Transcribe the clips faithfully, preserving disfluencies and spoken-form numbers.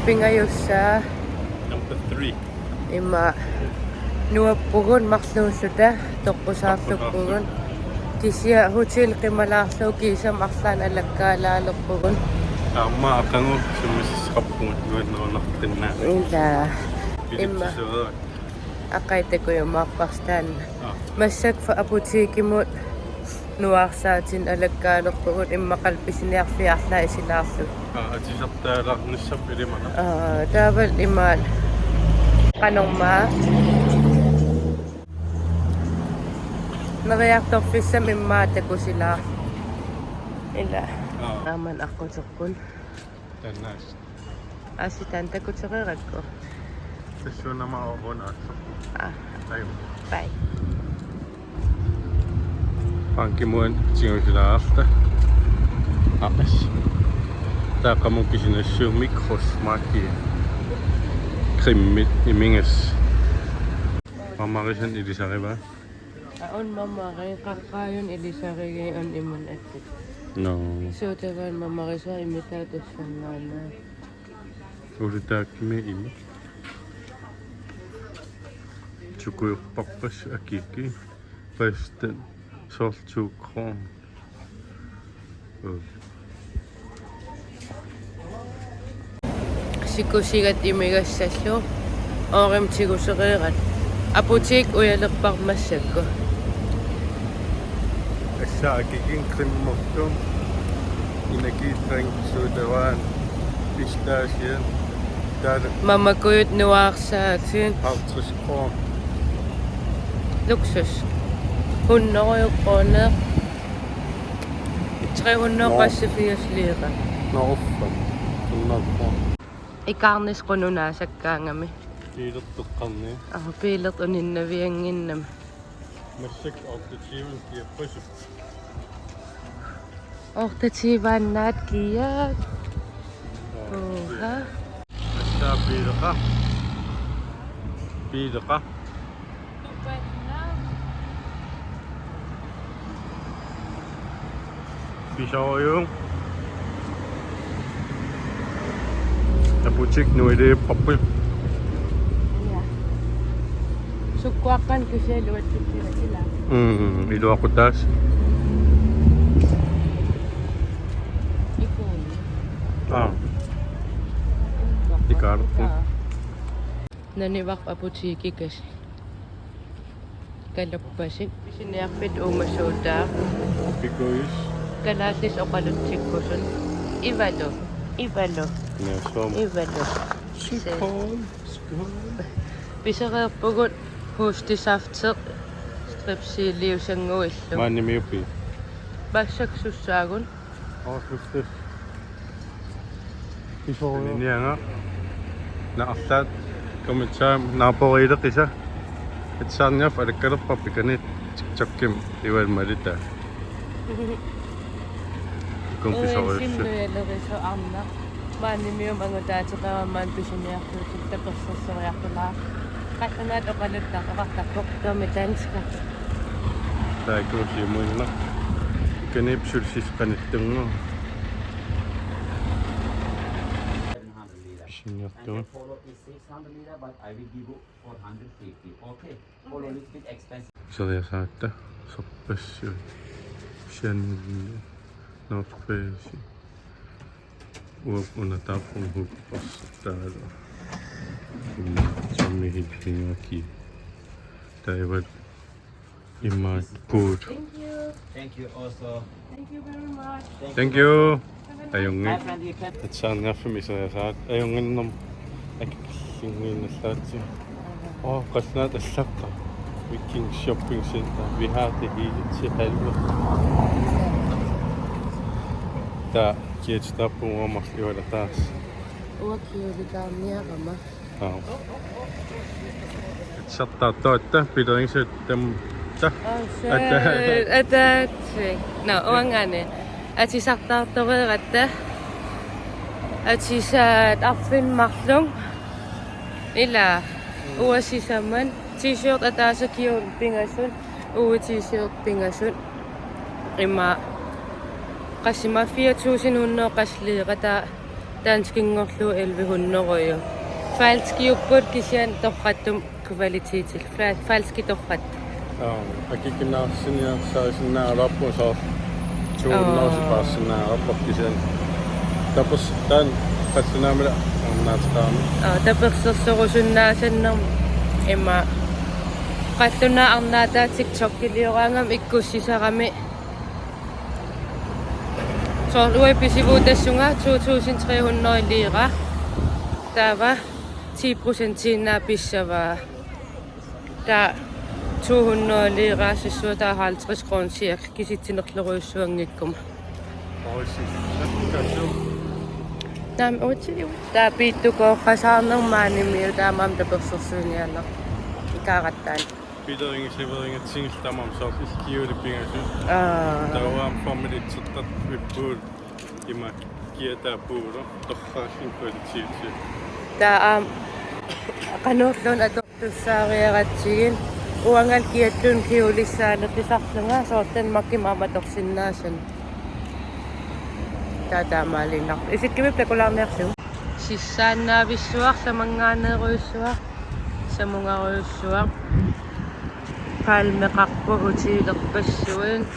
Pingajussaa. Number three. Ima nuappugut marluulluta toqqusaarluppugut. Kisianni hotel qimalaarlugu kiisami arlaannik alakkaalaalerpugut. Aamma aqagu summisisqarpugut nuannerunartinna. Ila. Ima. Pilipsisuugaa. Aqaitakujumaarparsi taanna. Aa. Massakkut aputiikimut nuaarsaatinik alakkaalerpugut immaqalu pisiniarfiit arlaat isilaarlugit. Aa, atisartaalaarnissarput ilimana. Aa, taavalu imaat qanormaa. Neriartorfissami immaqa takusilaar. Ila. Aa. Aamma aqquterput. Taannaas. Aasiit taanna takutereerakku. Tassuunama ooruna aassaq. Aa. Aju. Bye. Bankimut tigusilaarta. Aqas. Taaqamu pisinassuumik Rosmarki. Grimmit imigas. Mamarisan ilisarivaa? Aa, una mamari, qaqqaajuna ilisarigii, una imun atsit. Nå. Sodavandia mamarisa imitaat tassanngaannaq. Ulutaakkimi imi. Sukujorparpassi akiikki. Paastan soorlu to kroner. Sikusigatta imigassallu. Oorimi tigusereerat. Aputiik ujalerpara massakkut. Tassa akikin Grimmertum. Energidrink, sodavand, pistacian. Taanna. Mamakujut nuaarsaatit. Halvtreds kroner. Luksus. Hundrede kroner. Tre hundrede. Nå. Passe firs lire. Nå, uffa. Hundrede kroner. Ikaarnissaq qununaasakkaangami. Biilertoqqarni. Aa, biilertoq uninnaviannginnami. Massakkut otte tyve kiappasuk. Otte tyve annaat kiak. Aa. Uha. Tassa biileqaaq. Biileqaaq. Pisoorujussuaq. Aputik nuiliipparput. Ja. Sukkuaqqat kisianni iluatsikkilakka. Mm, iluaqutaasut. Ikuuni. Aa. Ikaarput. Nanivarput aputiikikasi. Kalappasik. Pisiniarfik uumasuutaa. Pikuis. Kalaallisut oqalutsikkusut. Ivalu. Ivalu. Naasuam. Ivalu. Skål. Skål. Pisereerpugut hostesaft strepsiliusannguillu. Maannimiuppit? Massakkut sussaagut. Aa, suftus. Isoruju. Nianga. Naarlaat. Kommentar. Naaporiileqisa. Itsaarniarfik alakkalerparpit kani TikTokimi iwal malita. Kun pisoruju. Uansimmeelerisu arna. Maannimiummi angutaateqarama maani pisiniartuutit tapersersorniartulaa. Qallunaat oqaluttaq oqartarpoq Tommy dansker. Taakkuusimuinnaq. Kanipsulsis qanittunngu. Pisiniartugut. Iseriasaaratta sorpassuit. Chanel, North Face. Uap una taarpum huppassartaalu. Tommy Hilfiger. Taavalu imaappoq. Thank you. Thank you also. Thank you very much. Thank you. Ajunngilaq. Hi, friend, you can. Itsaarniarfimmi iseriasaaratta. Ajunnginnermi akikillinngiinnallaatsi. Oo, qallunaat allaqqat. Viking Shopping Center. Vi har det hele til halve. Taava kiatitaappugut uanga marluk ivalataas. Uanga kialitaarniarama. Aa. Itsartaartuatta pileringsut tam-, ta-, ata-, ataatsik. Nå, uangaana. Atisartaartoreeratta. Atisaat arfineq-marluk. Ila. Uanga sisamat. T-shirt ataaseq kjole pingasut. Uagut t-shirt pingasut. Ima. Qassit ima fire tusind hundrede qassit liiqataa. Danskinngorlugu elleve hundrede euro. Falskiupput kisianni torrattumik kvalitetil. Fa-, falski torrat. Aa, akikinnaarsinniarsarisinnaagaluarpunga soorlu to hundrede Aa. Sipaarsinnaagaluarpoq kisianni. Tapers-, taanna qallunaamila arnaateqarami. Aa, tapersersorusunnaasannermik ima qallunaat arnaataat TikTokilioraagamik ikkussisarami. Soorlu uanga pisivuutassunga to tusind tre hundrede lira. Taava ti procentiinnaq pissavaa. Taava to hundrede lira sissuutaat halvtreds kroner cirka kisitsinerlorujussuanngikkuma. Naamik uti. Taava piittukooqqasaarnermik maanimiut taamaammat tapersersuiniarneq ikaarattaani. Pileringa siverinatsinnut tamarmik soorlu ilkiuli pingasut. Aa. Taava aamma formel et-ertartut vippugut ima kiataa puulo torraalluni kvalitetit. Taava aamma qanorluunniit atortussaariaratsigit uangalu kiattuni kiulissaaneqisarlunga soorlu Danmarkimi aamma atorsinnaasannik. Taava taamaaliinnarpoq. Isikkiviup takulaarniarsiuk. Sissaannaavissuaq, samanngaaneerujussuaq, samungarujussuaq. Palmeqarpoq hotelerpassuit.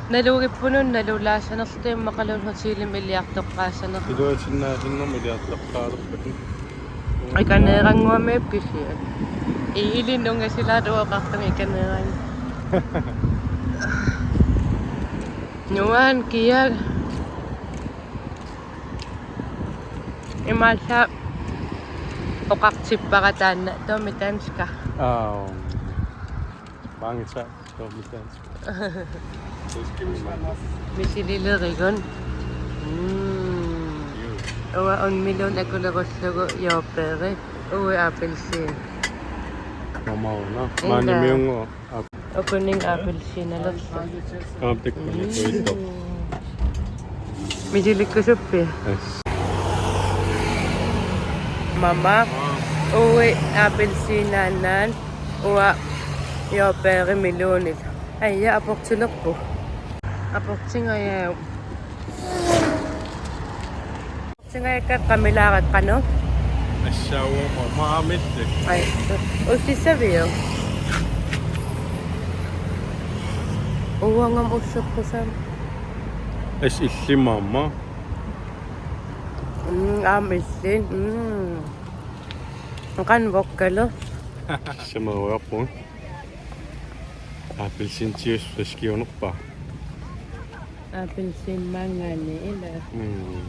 Nalugippununa nalulaassanerluta immaqaluunniit hotelimi iliartoqqaassanerluta. Iluatsinnaasunnermik iliartoqqaalerpata. Ikaneerannguamik kisiat. Ilinnut ungasilaat oqartunga ikaneerannguaq. Nuan kial. Imaallaat oqartippara taanna Tommy dansker. Aa. Mange tak, Tommy dansker. Misililerigit. Mm. Uanga unmiluunniit akulerullugu jordbæri. Uagut appelsin. Mama una. Ila. Maanimiunnguaq. Ukuninnga appelsiinalerlugu. Aap, takkuninnga. Misilikkusuppiuk? Yes. Mama. Uagut appelsiinaannaat. Uanga jordbærimiluunniit. Aja, aportilerpugut. Aportingajaavoq. Singajakka qamilaareqqanut. Assaaguma maamitte. Ai, ussissaviuk? Uangam usseqqusam. As illimamma. Mm, aamma illin. Mm. Qan vokkale. Samaruarpun. Appelsiinitiusut friskiunerpaat. Appelsiinit maanngaanniit ila. Mm.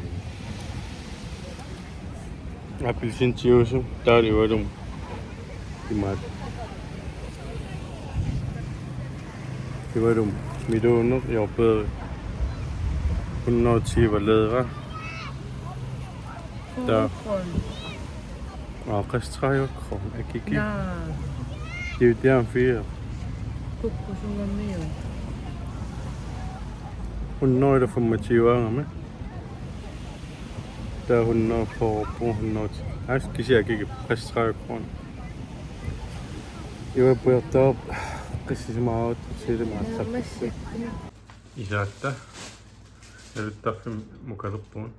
Appelsiinitiusut taava ivalummik imaat. Ivalummik miluuneq jordbær hundrede og tyve lira. Taava. Aa, tres tredive kroner. Akiki. Naa. Det er jo der, han fyrer. Kukkusungamiu. Hundrede femogtyve gange med. Der er hundrede og fyrre på hundrede. Ej, skal se, jeg gik tres tredive kroner. Jeg var på, der er præcis meget, så det er meget. Naammassi. Isaatta. Naluttarfimmi mukalerpugut.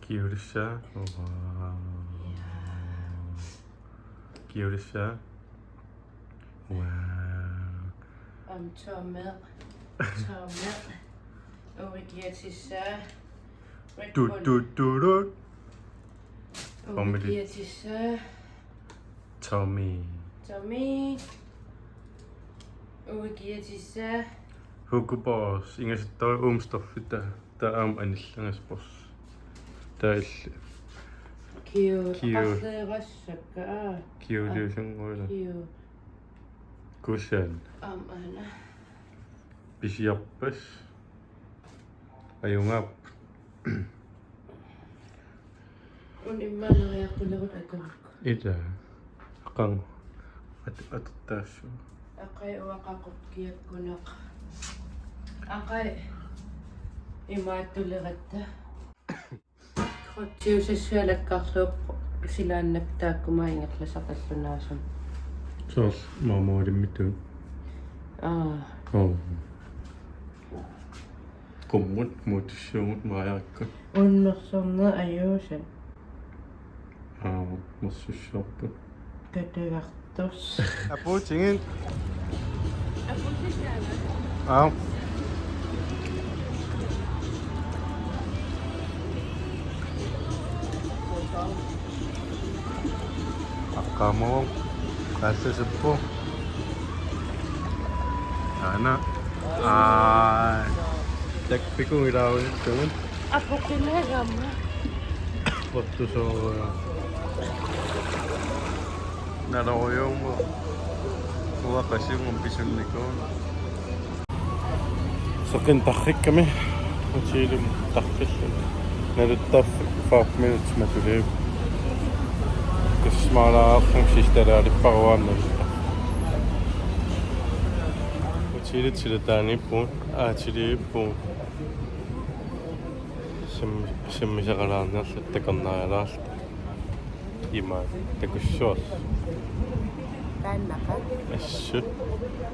Kiulissaa. Wow. Kiulissaa. Wow. Om tomme. Tomme. Uagut kiatissaa. Red Du, Bull. Du, du, du. Uagut Tommy. Kiatissaa. Tommy. Tommy. Uagut kiatissaa. Hugo Boss, ingasattooq Umstorfik taava aamma anillangaspors. Taava illi. Kiu. Kiu. Qarleerassakka, aa. Kiuliusunnguina. Kiu. Kusan. Aamma aana. Pisiarpas. Ajugaapput. Una immaqa neriaqqulerutta atorlugu. Ila. Qanga. At-, atortaassuugut. Aqagu uanga qaqortoq kiakkuneq. Aqagu imaattuleratta. Qaqortiusassuaq alakkarlugu silaannaq taakkununnga ingerlasaqallugu naasum. Soorlu marmorimitut. Aa. Oo. Qummut muutussiugut Mariakkut. Unnersorneq ajuusaat. Aa, nersussuarput. Katagartus. Apuutigit. Aa. Aqqaamavoq. Tassasippu. Aana. Aa. Takpiku ilaavittugut. Apuukkinaagama. Pottusoo. Naloriummo. Uanga qasingum pisunnikuuvoq. Seqineq tarrikkami hotelimi tarrilluni. Naluttarfik five minutes matuliip. Kusmaalaarlum sistalaalippara uanga naluttarfik. Hotelip silataaniippugut, aatiliippugut. Sam-, sammisaqalaarniarluta takornarialaarluta. Ima takussuaq. Taannaqa. Assut.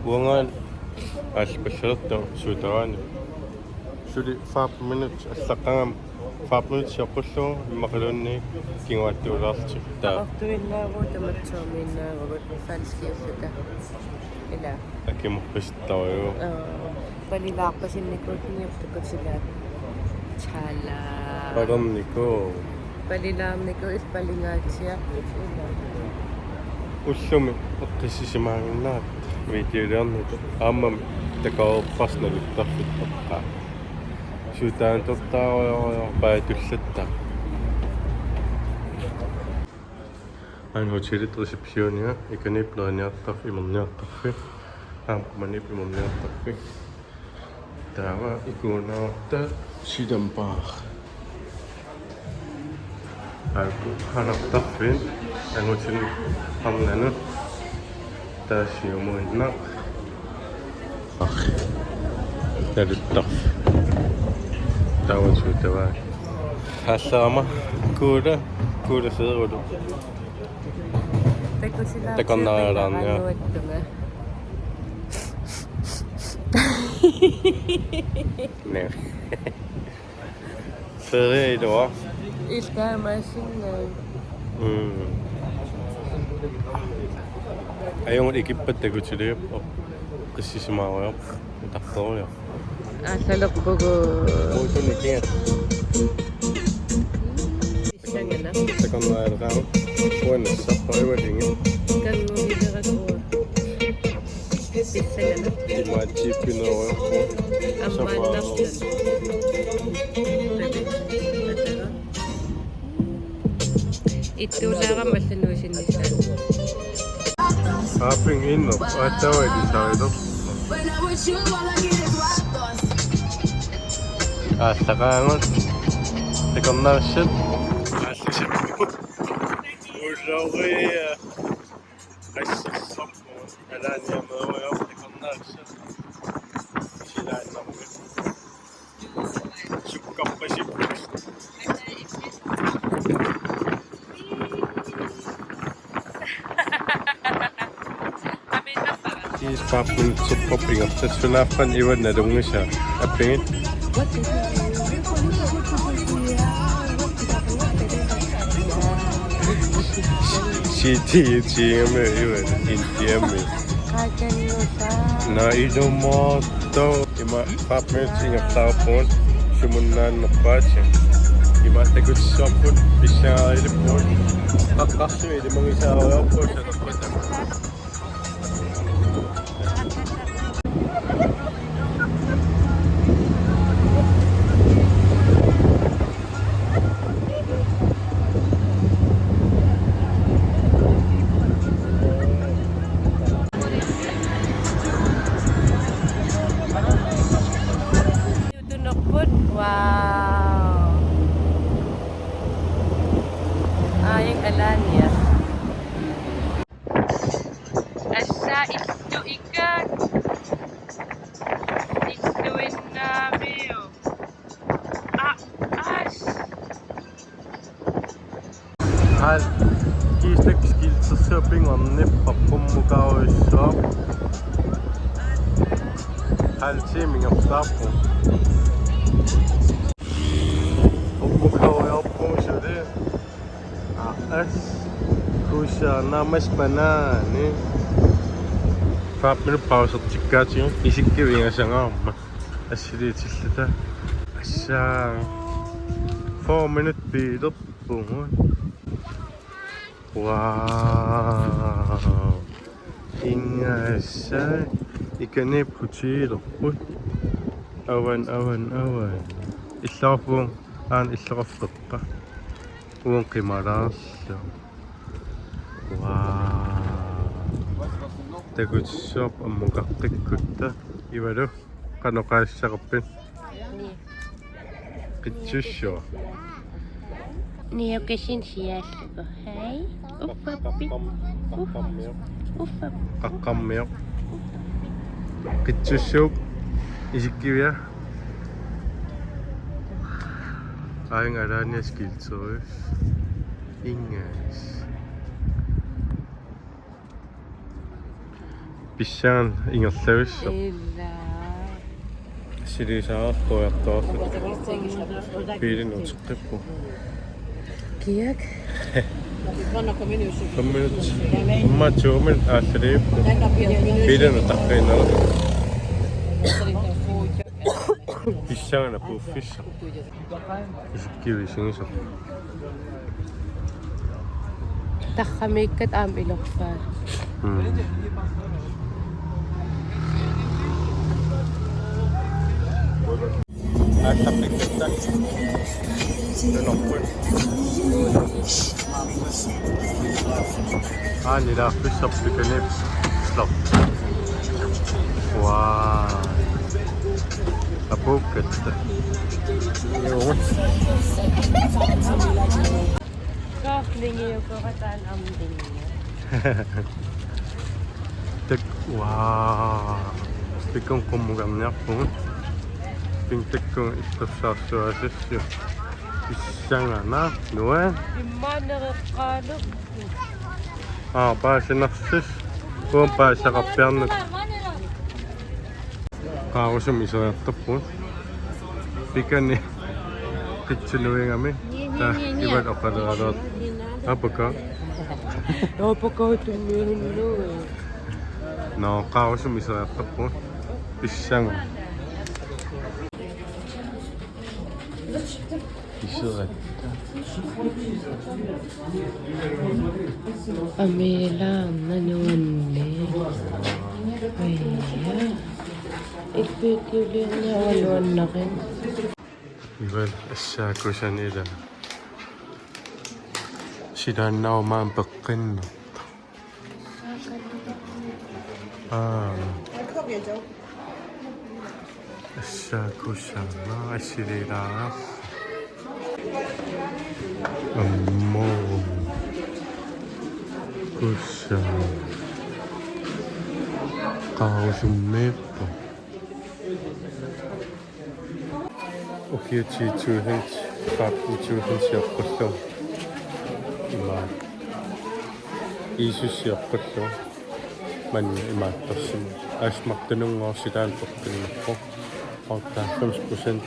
Uangaana aallapallalluta suutaraani. Suli five minutes allaqqagama five minutes sioqqullugu immaqaluunniit kinguaattuulaarlutik. Taa. Aqartuinnaarugut tamatsuumiinnaarugut falskiulluta. Ila. Akimorpasittorujuk. Aa, palilaarpasinnikut niuppakut sila. Chala. Palernikuuvoq. Palilaarnikuuvoq, is palingaatsiarput ila. Ullumi eqqissisimaannginnakku videoliornitut. Aammami takoreerparsi naluttarfik toqqaa. Suutaantortaarujorujoorpaa tullatta. Aana hotelip receptionia, ikaniip neriniartarfik, imerniartarfik. Aamma qumaniip imerniartarfik. Taava ikuunaarta silambaar. Aaku hanartarfik, angutinut arnanut. Taava siumuinnaq. Naluttarfik. Taava suutavaa. Aallama kuula, kuula seerulu. Takusilaartiup takornarialaarniarlugu. Naa. Ferie iluaq. Iltaamaasinnaa. Mm. Ajugut ikippat takutiliuppoq. Eqqissisimaarujorpoq. Utartorujoq. Aallalerpugut. Puutuni kia. Pissanganaq. Takornariaqarpoq. Uanga nassarpara ualingi. Kanngugilerakku. Pissanganaq. Imaattuupinerujoq. Ammaannarluni. Ittuulaarama allanut isinnissaa. Shopping inno, aatsaat ilisarilerpoq. Aallaqaagut. Takornarissat. Aallasippugut. Ulloriia. Assersorpugut. Alaaniameerujoq takornarissat. Silaannarmik. Sukkarpasippoq. Kiis paapun suppoq pingaartoq sunaaffa ivanna lungisaa. Appigit. Siti tiigami ivanna Indiami. Naa ilumoortoq. Ima five minutes ingerlaarpugut sumunnaannerpaatsi. Ima takutissavarput pissangarilippugut. Qaqqarsuit ilimagisaarujoorput sanerpata. Jutunerput, wow. Aajuna alaaniat. Assa illu ikka. Illuinnaamiuk. Aa, aas. Hal-, kiistak skiltersuaq pingornippoq, qummukarujussuaq. Halv time ingerlaarpoq. Kuusaarnarmat banaani. Fem minut pausertikkaatigut isikkivigasangaarmat. Assiliitilluta. Assaa. Fyrre minut biilerpugut. Wow. Ingasaat. Ikani hotelerput. Avan, avan, avan. Illoqarpoq aana illoqarfeqqa. Uunga qimalaarlugu. Wow. Takutissuaq ammukaqqikkutta. Ivalu, qanoq oqaaseqarpit? Ni. Qitsussuaq. Niukasin siaallugu. Hej. Uffappit. Qaqqam-, qaqqammiuq. Uffappit. Qaqqammiuq. Qitsussuup isikkivia. Aajuna alaaniaskilterus. Ingasaat. Pissanganaq ingerlavissoq. Ila. Silisaraq toriartuarluta. Biilinut uteqqippoq. Kiak? Fem minut. Immaqa to minut aallaliippoq. Biilinut utaqqiinnarluta. Pissanganaq puuffissaq. Isikkiviusunngitsoq. Tarramiikkat aamma ilorpaa. Mm. Aallaqqikkatta. Ilorput. Aana ilaaffissarput ikanit. Slap. Wow. Apuukkatta. Joo. Kaaflingi ukorataan amlingi. Tak, wow. Pikun qummukarniarpugut. Ping takkun ittorsaarsuaasassu. Pissanganaq, nuan. Immaannereqqaanu. Aa, paasinarsis. Uan paasaqarpiarnut. Qaarusumik iseriartorpugut. Pikani qitsunuigami. Taa ivat oqaleraluat. Apaka. Apaka tunniunnu. Nå, qaarusumik iseriartorpugut. Pissanganaq. Iseratta. Amiilaarnaq nuanneq. Aja. Ikkuutiuliorniarlugu nuannarin. Ivan assaakkusanila. Silaannarummat peqqinnartoq. Aa. Assaakkusanaq assiliilaarpoq. Ammo. Kusanaq. Qaarusummiippoq. Ukiut ti tusind, femten tusind sioqqullugu. Ima. Iisus sioqqullugu. Maani imaattorsimavoq. Asmartununngooq silaanneq peqqinnarpoq. Otteoghalvfems procent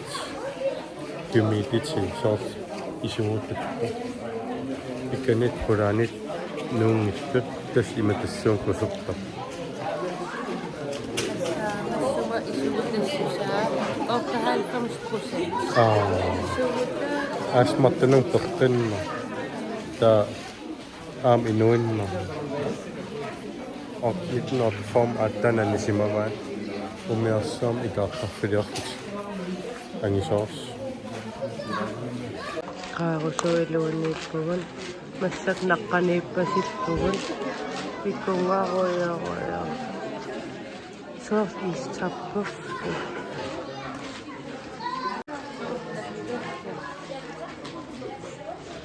humidity, soorlu isuguuttarpoq. Ikanit qulaanit nuunngitsut, tassa imaassinnaavoq kusuttaq. Tassa massuma isugutassusaa otteoghalvfems procent. Aa. Isugutaa. Asmartununngooq peqqinnarpoq. Taava aamma inuinnaq. Oq nitten otteogfyrre aatsaat anisimavaat. Umiarsuarmi ikaartarfiliorlutik. Angisoorsoq. Qaarusuiluunniippugut. Massakkut naqqaniippasippugut. Pikungarujorujoq. Soorlu istapput.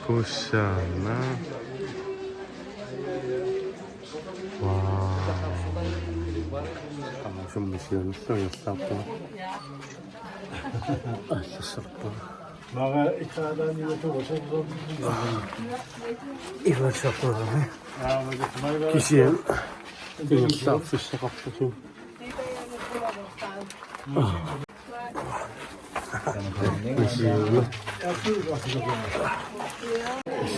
Kusanaq. Wow. Qaarusummi siunissaq ingerlaarpunga. Aallassarpunga. Mara ikalaani utuusoq. Ivassarpunga. Kisianni. Ingerlaarfissaqarpugut.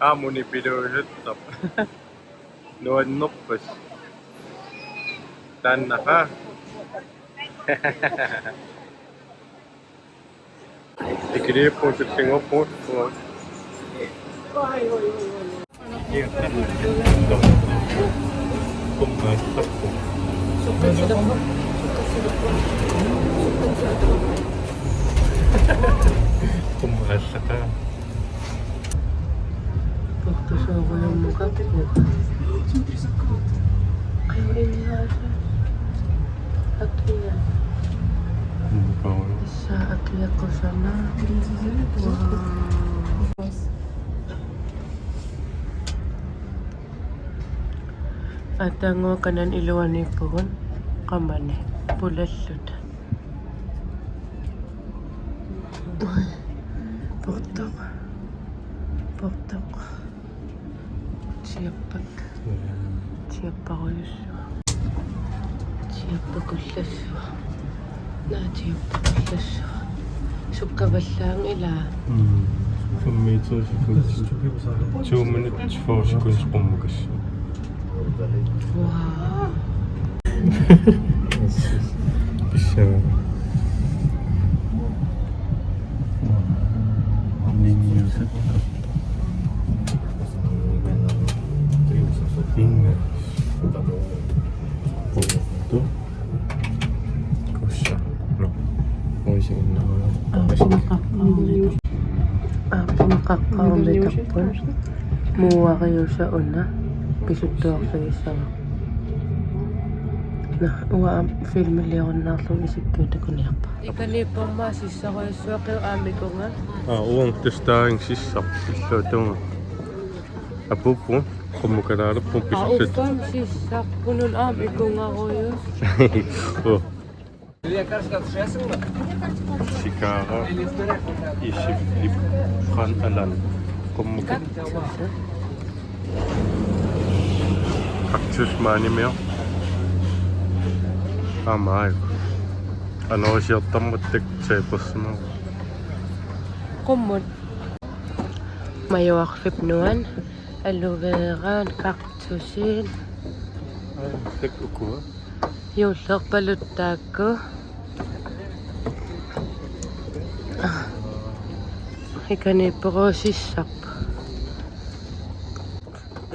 Aamma unipiluusuttoq. Nuannerpas. Taannaqa. Ikiliippugut, tullinnguuppugut. Qummut aallaqaaq. Portusoorujummukarput. Akia. Tassa akia kusanaq. Wow. Aatsaannguaq kanani iluaniippugut qamani pulalluta. Portoq. Portoq. Tiappak. Tiapparujussuaq. Tiappakullassuaq. Naa, tiappakullassuaq. Sukkavallaaq ilaa. Mm. Femogtres sekund. To minut, fyrre sekund qummukassaaq. Wow. Pissaa. Ningiusat. Inga. Porto. Kussa. No. Oisinnaa. Aappun qaqqaarnitarput. Aappun qaqqaarnitarput. Muariusa una. Pisuttuarfigissavat. Nå, uanga filmiliorunnaarlunga isikkuutakuniarpa. Ikaniippormaa sissarujussuaq aamma ikunga. Aa, uanga tassa taanna sissaq illuatunga. Apuuppugut, qummukalaalerpugut. Aa, pisussaat. Uffam sissaq, unun aamma ikungarujus. Oh. Sikaara, isip, lip, qan, alan. Qummuka. Kaktus maanimioq. Aamma aajuku. Anorisiortarmat takusimaarpoq. Qummut. Majuarfip nuan, aloe veraan, kaktusiit. Aa, taakku ukua. Juullerpaluttaakku. Ikaniippoq sissaq.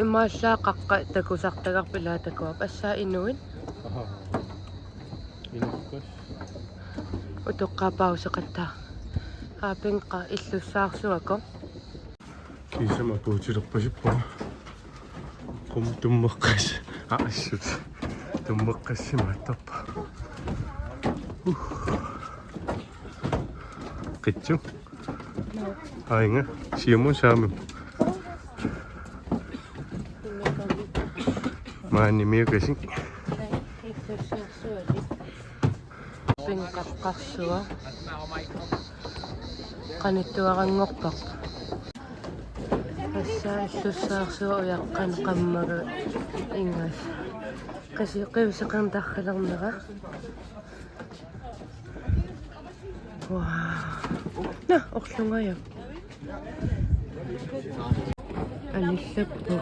Imaallaat qaqqat takusartagarput ilaa takuarput. Assaa inuit. Aha. Inukkas. Utoqqaat pauseqattaaq. Aappinga illussaarsuakku. Kiisami apuutilerpasippunga. Qummut tummeqqas-, aa, assut. Tummeqqassimaattarpara. Uh. Qitsu. Aajuna, siumut saamimut. Maanimiukasik. Pinqaqqarsuaq. Qanittuaranngorpaq. Tassa illussaarsuaq ujaqqanik qammagu ingas. Qisi-, qiviseqartarlernera. Wow. Nå, orlungaja. Anillappoq.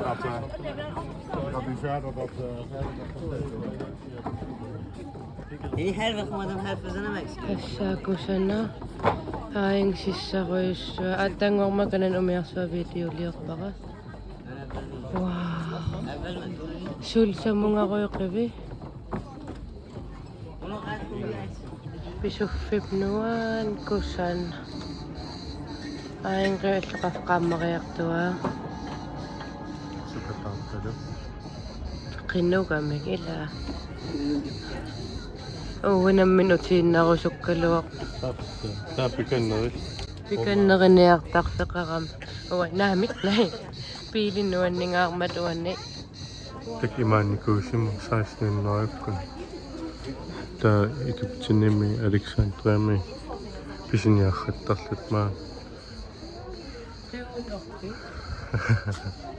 Tassa kusanaq. Aajuna sissarujussuaq. Aatsaannguaq kanani umiarsuaq videoliorpara. Wow. Suli samungarujoq qivi. Pisuffip nuan kusanaq. Aajuna qiviallu qaffaq qaammariartuaa. Sukataartalu. Qinugamik ilaa. Uagut nammineq utiinnarusukkaluaq. Taappi-, taappi pikanneri. Pikanneriniartarfeqarami. Uanga naamik, nai. Biilit nuanningaarmata uani. Takuuk imaanikuusimavoq seksten hundrede-kkut. Taava Egyptenimi Alexandriami pisiniartarluta maani.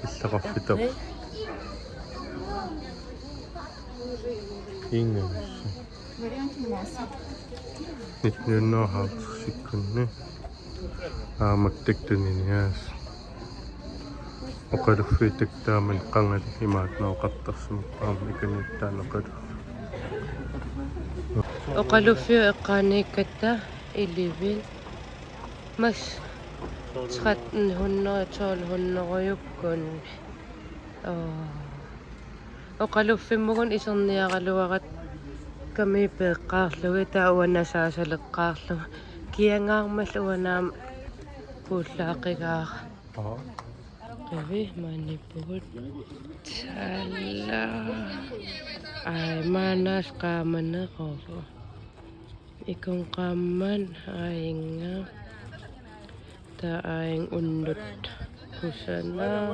Illaqarfittoq. Inga. Nitten hundrede og halvtredsikkunni. Aamma taktuniniaas. Oqaluffiit taakku taamani qangali imaattuuneqartarsimapput aamma ikaniittaarneqalu. Oqaluffiup eqqaaniikkatta elleve. Massa tretten hundrede, tolv hundrede-jukkunni. Oo. Oqaluffimmugun iserniaraluarakkami peeqqaarlugit taava uanga nasaasaleqqaarlunga. Kiangaarmallu uanga aamma puullaaqigaara. Aa. Qivi maaniippugut. Taala. Ai, maannaas qaamaneq uku. Ikun qaammat aajinga. Taava aajuna unnuk kusanaq.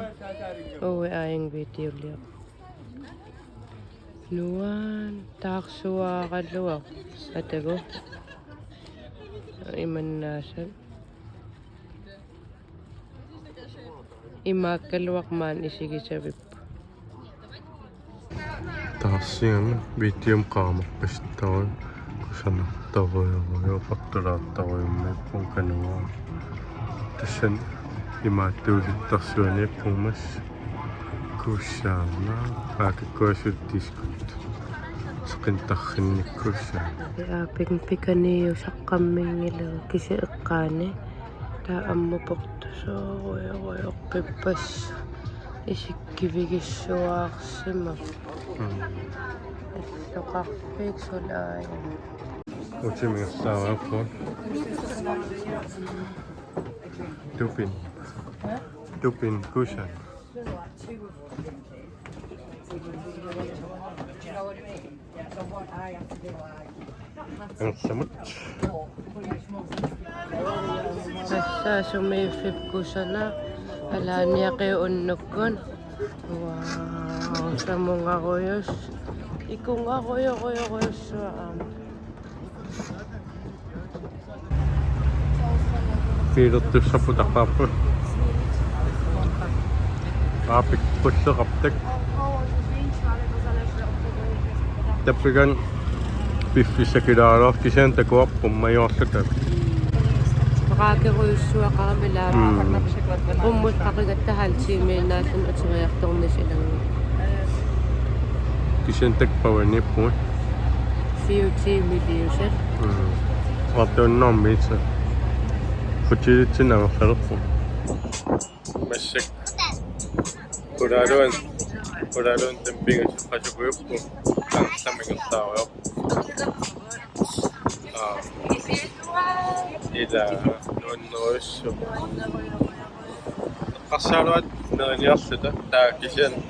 Uagut aajuna videoliorput. Nuann' taarsuaraluaq. Atagu. Imannaasat. Imaakkaluaq maani isigisavippoq. Taarsigami videomi qaamappassittarui kusanartarujorujoorpartulaartarujummiippugut kanuara. Tassani imaattuulittarsuaniippugut massa. Kusanaq, aa, kakkuasut diskut. Seqinneqartarnikkuussaaq. Aa, pik-, pikaniusaqqamminngilagut kisianni eqqaani. Taava ammut portusoorujorujorpippoq. Isikkivigissuarsimavoq. Mm. Alloqarfik suli aajuna. Utimik ingerlaarput. Tupin. Tupin kusanaq. Angerlamut. Tassa sumiiffik kusanaq, alaaniaqiup unnukkut. Wow, samungarujussuaq. Ikungarujorujorujussuaq aamma. Biilertussarput taqqaarput. Aapik pulleqartak. Tappikani piffissakilaaruloorpoq kisianni takuarput majuarluta. Raakerujussuaqarami ilaa. Mm. Qummut qaqigatta halv time-iinnaalluni uteriartornissaq ilanngu. Kisianni takuarput niippugut. Five time-iliusat. Mm. Artuunnormiisa. Hotelitsinni angerlalerpoq. Massakkut. Qulaaluan. Qulaaluan tampinga suqasukujupput. Angerlamik ingerlaarujoorput. Aa. Ila nuannerujussuaq. Eqqarsaaruat neriniarluta taava kisianni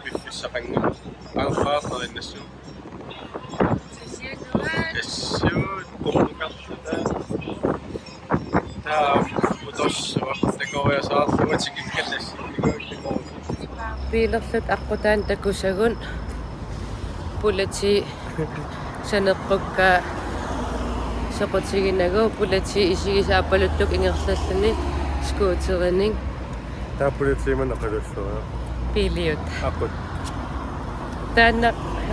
piffissaqanngilaq. Qaarpaarnerinnassuugut. Assut qummukarluta. Taava utorsuaq takoriasaarlunga tikikkallassi. Biilerluta aqqutaani takusagut politi saneqqukka soqutiginagu politi isigisaappaluttukkut ingerlalluni scooterinik. Taava politiimut oqalussuaq. Biiliuta. Aqut. Taanna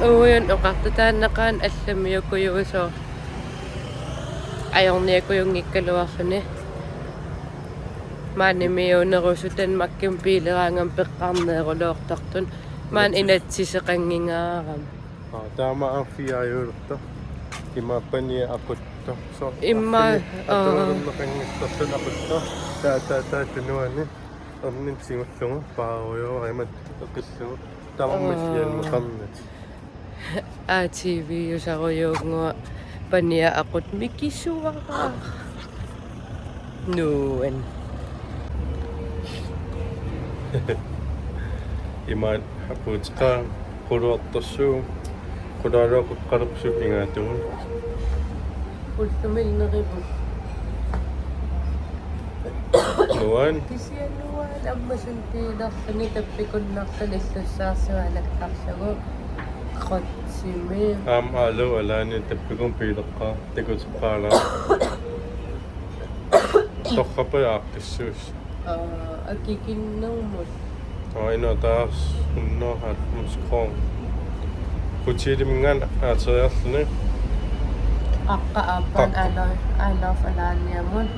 uagut oqartoq taannaqaaq allamiukujuusooq. Ajorniakujunngikkaluarluni. Maanimiuunerusut Danmarkimi biileraangama peqqarneerulortartut. Maani inatsiseqanngingaarami. Aa, taama aamma fiajuulerta. Imaappa-ni aquttoq. So, imma, arfi-, aa. Atualerneqanngitsorluni aquttoq. Taa, taa, taa, tunuani. Erniinnaq tigullugu paarujoorama eqqillugu. Tamarmi, aa, sianneqarnata. A T V-usarujuunnguaq pania aqut mikisuara. Nuann'. Imaat apuuteqaaq quluartorsuuvoq. Qulaaluaqqalerpugut ingaatugut. Ullumi nerivoq. Nuann'. Kisianni nuann' ammassum biilerluni tappikunnarluni illussaarsimaanakkarlugu. Qotsimi. Aamma alu alaani tappikun biileqqaaq takuteqqaalaaq. Torrappa aaqqissuusi. Aa, akikinnermut. Aa, inataas hundrede og halvfems kroner. Hoteliminngaanniit aateriarluni. Aqqa aappaan. Aqqa. Alo-, alof alaaniamut.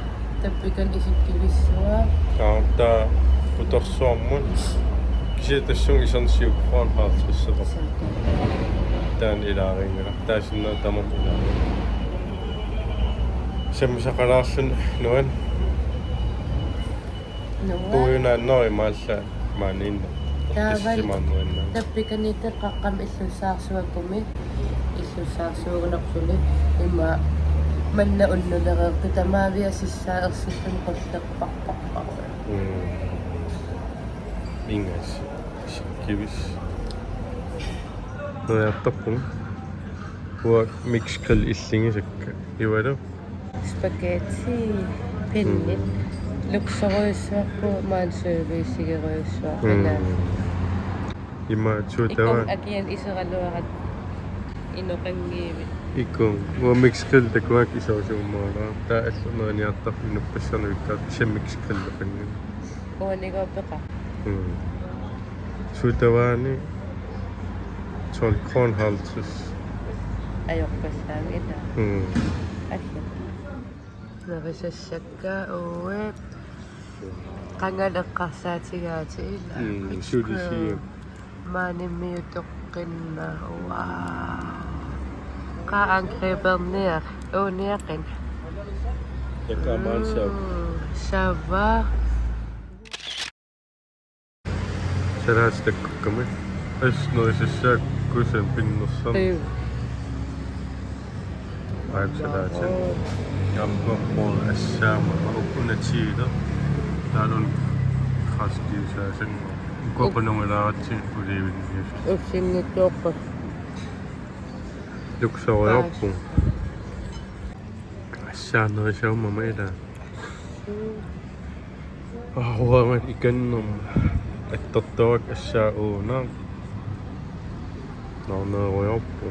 Tappikani isikkivissuaq. Aa, taa. Torsuarmut. Kisianni tassunga iserneq syv kroner halvtreds. Taanna ilaarinngilara. Taasinnaa tamarmi ilaarinngilara. Sammisaqalaarluni nuan. Nuan. Puiunaannori maalla maaniinna. Taava. Tassimaannuanna. Tappikaniittat qaqqami illussaarsuakkumi. Illussaarsuugunersuni ima manna unnulereertut tamaavisa sissaa ersilluni qullerparparpara. Mm. Ingas. Sikkivis. Nujartarpunga. Uanga mixed grill illigisakka. Ivalu. Spaghetti, pinnit. Mm. Luksorujussuarput, maani serviceigerujussuaq. Mm. Ima suut taava. Ikum akian iseraluarat inoqanngivit. Ikum. Uanga mixed grill takuakka iserusummaarara. Taava allanut niartarfik inuppassanik ikkaat mixed grill takunngilara. Uaniga peqa. Mm. Suut taavaana tolv kroner halvtreds. Ajorpallaanngilaq. Mm. Allat. Nerisassakka uagut. Qangali eqqarsaatigaat ilaa. Mm, sulisiu. Maanimiut toqqinna. Wow. Qaa angriberniaq. Uuniaqin. Takuuk maani saava. Mm, saava. Salaati takkukkami. Assut nerisassaakka kusanaq pinnersarneq. Qiu. Aap, salaati. Wow. Jamboree assaammat. Ukuna tiiler. Taanna kraskiusaasanngua. Ukua qunungilaaratsi olivennius. Ussinngitsoorpa. Luksorujorpunga. Assaanerisaumama ilaa. Mm. Aa, uanga ikannerma. Attortuak assaa uuna. Naarneerujorpu.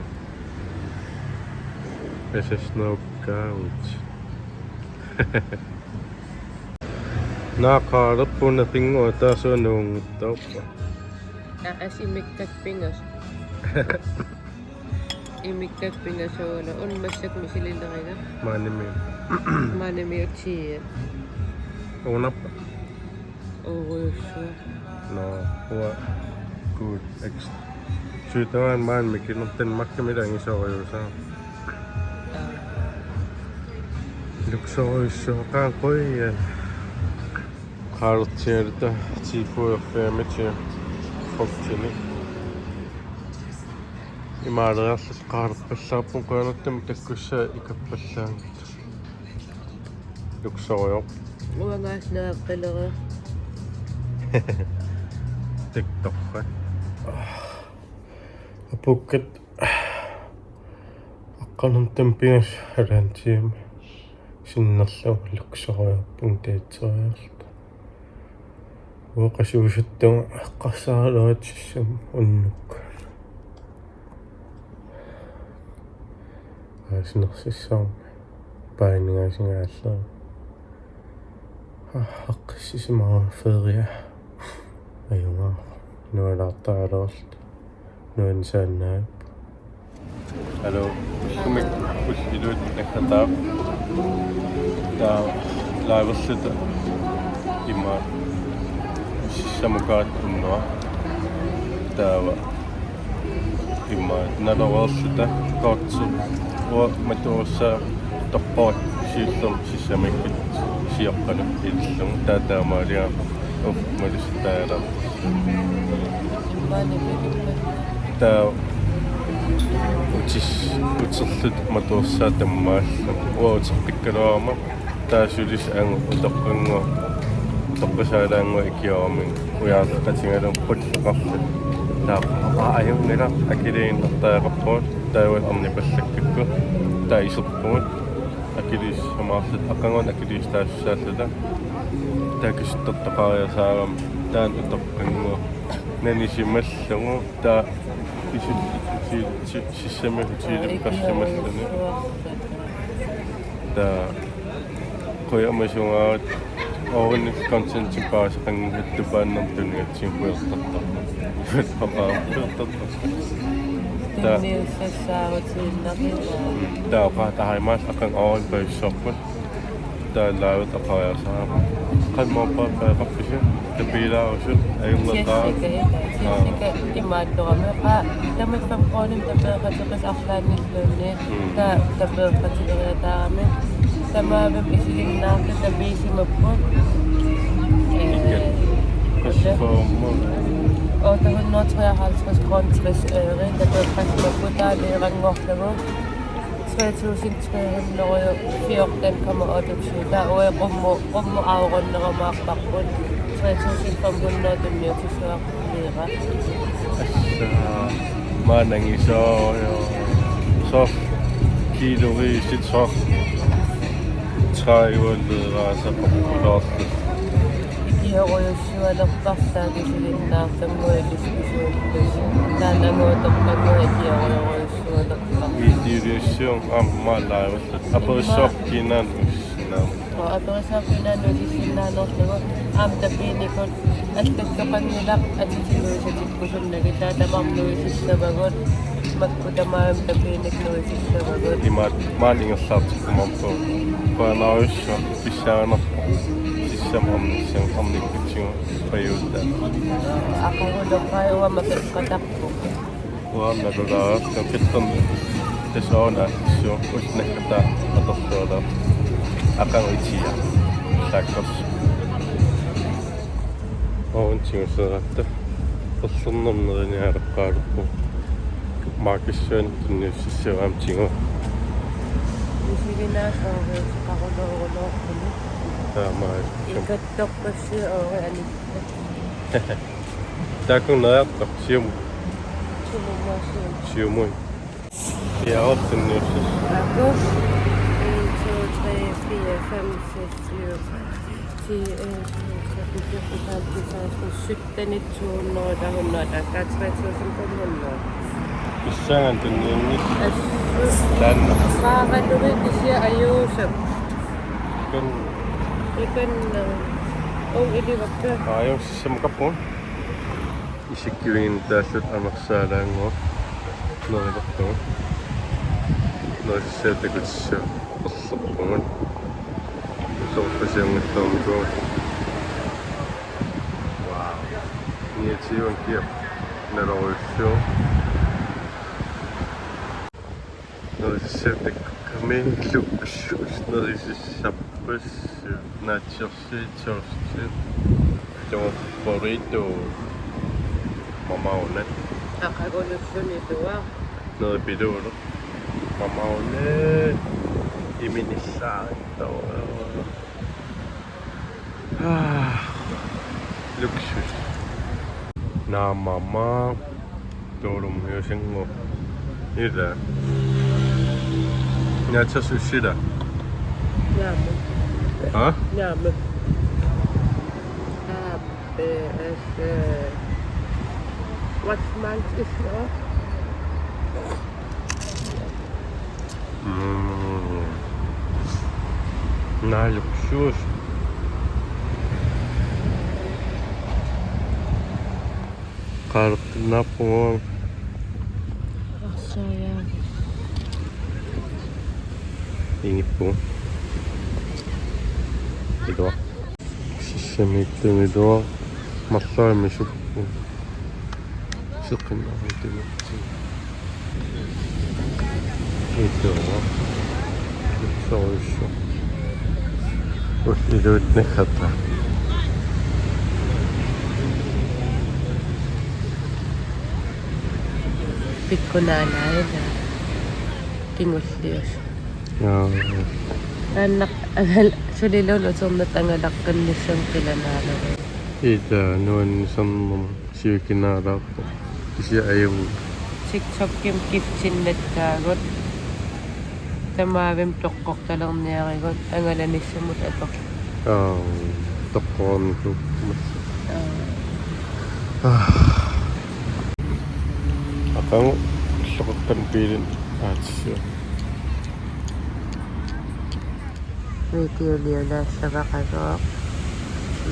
Asasnerukkaagut. Naaqalerpuna pinngua taasunuunngittoorpa. Aa, as imikkak pingas. Imikkak pingasuguna, una massakkut misilileriga. Maanimi. Maanimi utsiit. Uunarpa? Uurujussuaq. Nå, uanga good ex-. Sygedøjen maanimi kinertan makkami langisorujussuaq. Aa. Luksorujussuaq qaa quia. Qaartiarta tiifuerfiamit frugtini. Imaaliarlusi qaarpallaarput qujanartumik takkussaa ikappallaanngitsoq. Luksorujorpoq. Uangaasnaaqqilereerpoq. Tiktorfa. Apuukkat aqqanermut pingasut halvanden time. Sinnerlugu luksorujorpunga dateriarluta. Uanga qasuusuttunga eqqarsaraluatsissinnut unnuk. Aasinersissaarmi paaningaasingaallera. Aa, eqqissisimaarama feria. Ajugaavoq. Nuannaartaraluarluta. Nuannisaannaavippoq. Hallo. Ullumikkut ullut iluat naggataaq. Taava liverluta ima sissamukaat unnuaq. Taava ima naloreerluta kortsi. Uanga matuussaa torpoq siullermik sissamikkut sioqqanut ilillugu. Taava taamaaliorpoq. Uf, malussutaajallaarpoq. Taava utis-, uterluta matuussaa tammaallugu. Uanga uteqqikkaluarama. Taava sulisut angut utoqqannguaq, utoqqasaalaannguaq ikiorami. Ujaarleqatigalugu qulleqarluta. Taava aa, ajunngilaq, akiliinertariaqarpugut. Taava arnipallakkakku. Taava iserpugut. Akiliissumaarluta, aqaguani akiliissuteqassaalluta. Taava kisittortaqariasaarama taanna utoqqannguaq nanisimallugu, taava isu-, si-, si-, sissami hotelimi qarsimalluni. Taava qujamasugaat oorunnik contentip paasaqanngisatta paannertunigatsinguiortartarmat. Papaartortarmat. Taava. Tunniussassaarutsiinnarlugu. Taava oqaatarimaat aqagu oorunnik pajussuarput. Taalaavut oqariasaarama. Qanmorpaa peqarpisi? Tapiilaarusut ajunngataat. Jessica, Jessica imaattorami. Qa, tamat fem kroner tapeeqatigisoq arlaanniluunniit. Mm. Ta, tapeeqatigeriataarami. Tamaavimmi isiginnaartut tapiisimapput. Ikka. Eh, Qassufoormu. Otte hundrede treoghalvtreds kroner tres øre tapeeqatigisoq taaleeranngorlugu. Tre tusind tre hundrede fjorten komma otteogtyve. Taava uagut qummut, qummut aarunnerumaarparput. Tre tusind fem hundrede tunniutissuarniara. Assa, maanna ngisoorujuk. Soorlu kiiloriisit soorlu tredive liivaasa quppuloorlu. Ikiorujussualerpara taakku isiginnaarlunnguit ilisarisuullugit. Taanna anguutorpannguit ikiorujorujussualerpara. Miitiuliussiung aamma laavat. Aperissoq kiinaan nuissinnaanerlugu. Oo, aperissoq kiinaan nuissinnaanerlugu. Aamma tapiinikut allattoqanngilaq atisinuisatikkusunnagit, taava tamarmik nuisissavagut. Makku tamaasa tapiinik nuisissavagut. Imaat maani ingerlaartikkumaarpugut. Qujanarujussuaq, pissaanerpoq. Sissami amnissam amnikkutsigu pajuutaa. Aqaguloqaaq uanga peqqatarpunga. Uanga nalulaartoq pittam tasoona suu ullumikkut atorluarlugu. Aqagu itia. Takkos. Oontiuseratta. Erlornermut neriniareqqaalerpoq. Markissuan tunniussissavaa tigu. Isiginnaarluarlugu ooriuteqarulooruloorpuni. Taamaassaaq. Ikattorpassuit oorianit. Taakku neriartoq siumut. Siumut. Siumut. Piaartunniussasoq. Taakku. En, to, tre, fire, fem, seks, syv, ti, elleve, tolv, tretten, fjorten, femten, seksten, sytten, to hundrede, hundrede, der er tre tusind fem hundrede. Pissangan tunniunngilaq. Assut. Taanna. Qaaralugit kisianni ajuusap. Kan. Ikan, øh, ung ilivakka. Ajuusap. Samukappu. Isikkiviginnitaalluta amersaalaannguaq. Nerilerlugu. Nerisassat takutissavat. Erlerpugut. Soorpasiunngilluarnikuuvoq. Wow. Niatiuan kiap. Nalorujussuuvoq. Nerisassat takkukkamillu assut nerisassarpassuit naatsorsuit soorsuit. Taava burrito mamauna. Aqagulussunik tuaa. Neripiluuleq mamauna. Iminissaarittoq. Ah, luksus. Naammaamma. Tuulummiusinngooq. Ila. Naatsorsuussila. Naamik. Ha? Naamik. Aa, eh, eh, eh. What's mine is, oh? Mm. Naajorsuus. Qaaleqqinnaapput. Arsaaja. Ingippu. Ilua. Sissamiittumiluaq marluarmi suppu. Seqinnaarutimitsi. Ilua. Soruissu. Ullut iluit naggata. Pikkunaalaajuna. Kingullius. Jaa. Taanna angal-, suliluunniit uternatta angalaqqinnissamut qilanaalaruit. Ila nuannisarnermut sivikinaalaarpoq. Kisianni ajunngi. TikTokimi giftinnattaagut. Tamaavimmi toqqortalerniarigut angalanissamut ator. Aa, toqqornikuupput. Aa. Aa. Aqagu illoqarfik biilit aatsissuaq. Videoliulaassavaragooq.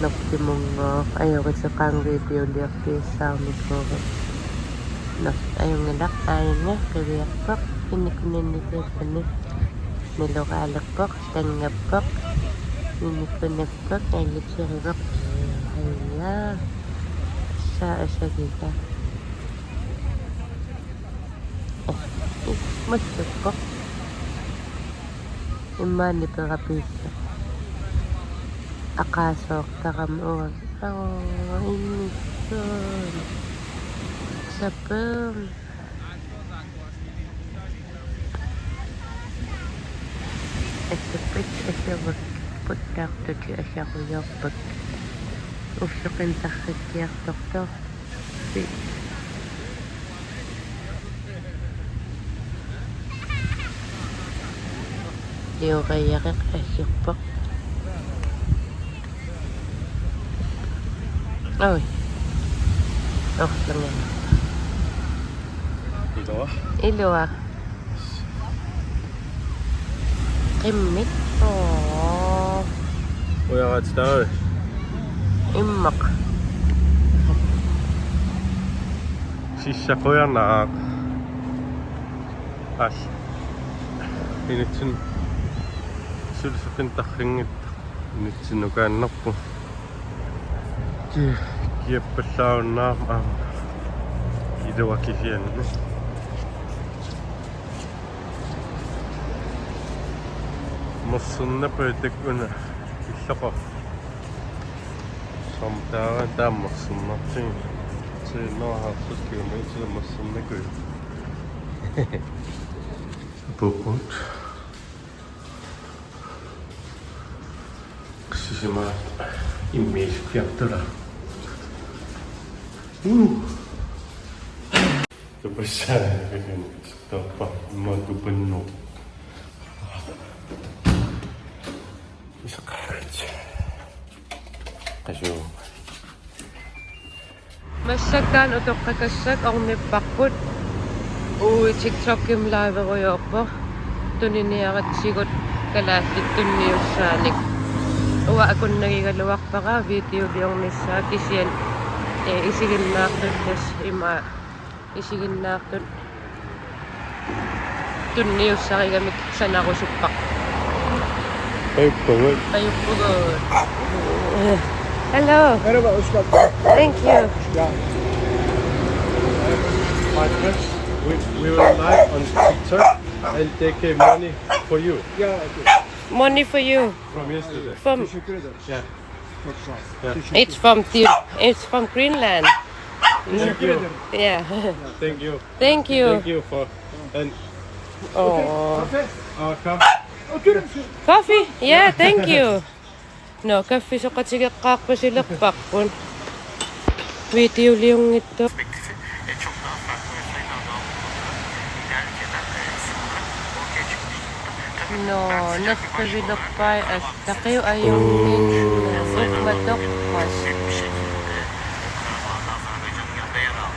Loptimunngooq. Ajoquteqaanga videoliorpiassaarnikuugut. Nå, ajunngilaq, aajuna qiviarpoq. Kinnikuninnitiuppani. Niloraalerpoq, tanngappoq. Nunippanappak allikiarivaq. Aja. Saa asagita. Massakkoq. Immaqa niperapiissa. Aqaasoortarama uanga. Aa, innissuun. Sapeem. Assut aserorput taartut aserujoorput. Uffeqin tarrikkiartortoq. Liorajaqeq aserpoq. Oj. Orlunga. Ilua. Ilua. Qimmit. Oo. Ujaratitaarui. Immaqa. Sissaqujanaq. Al. Initsin. Sulsuqin tarrinngit. Initsinnukaannarpoq. Ki-, kiappallaarunnaarmat aamma. Ilua kisianni. Morsornerpajuk una illoqarpoq. Som taava taamma morsornertigu. Sinnaasaarput kilometer morsornerpajuk. Puuput. Sisima immiisikkiartula. Uh. Tupassaa, tuppa, ma tupannu. Isaqaagut. Qasuu. Massakkut utoqqakassak ornipparput. Uagut TikTokimi liverujoorpoq. Tuniniaratsigu kalaallit tunniussaanik. Uanga akunnagigaluarpara videoliornissaa kisianni, eh, isiginnaartut tassa ima isiginnaartut. Tunniussarigamik sanarusupparput. Pajuppugut. Pajuppugut. Hello. Merhaba, hoş geldin. Thank you. Ya. My friends, we, we were live on TikTok and take a money for you. Ya, okay. Money for you. From yesterday. From Teşekkür ederim. Yeah. Çok sağ ol. Yeah. Teşekkür It's from the, it's from Greenland. Thank you. Yeah. Thank you. Thank you. Thank you for and Oh. Kafe. Uh, cup. Oturur musun? Coffee? Yeah, thank you. No, kaffi soqatigeqqaarpasilerparput. Videoliunngitsoq. No, nerrivilerpai allaqiu ajunngit. Uummatorpas.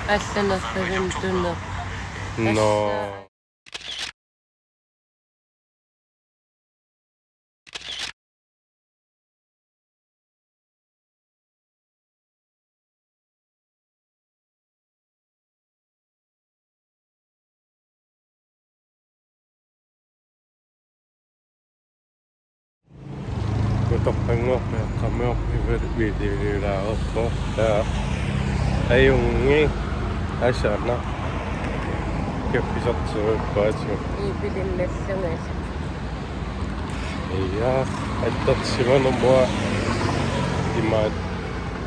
Alla nerrivimik tuneq. No. Assa. Utoqqannguaq eqqaamiorpiaq videoliulaarpoq. Taa. Ajunngit asana. Kaffisartuuppaatsigu. Ii, pilinnassangas. Ja, attarsimanermua imaat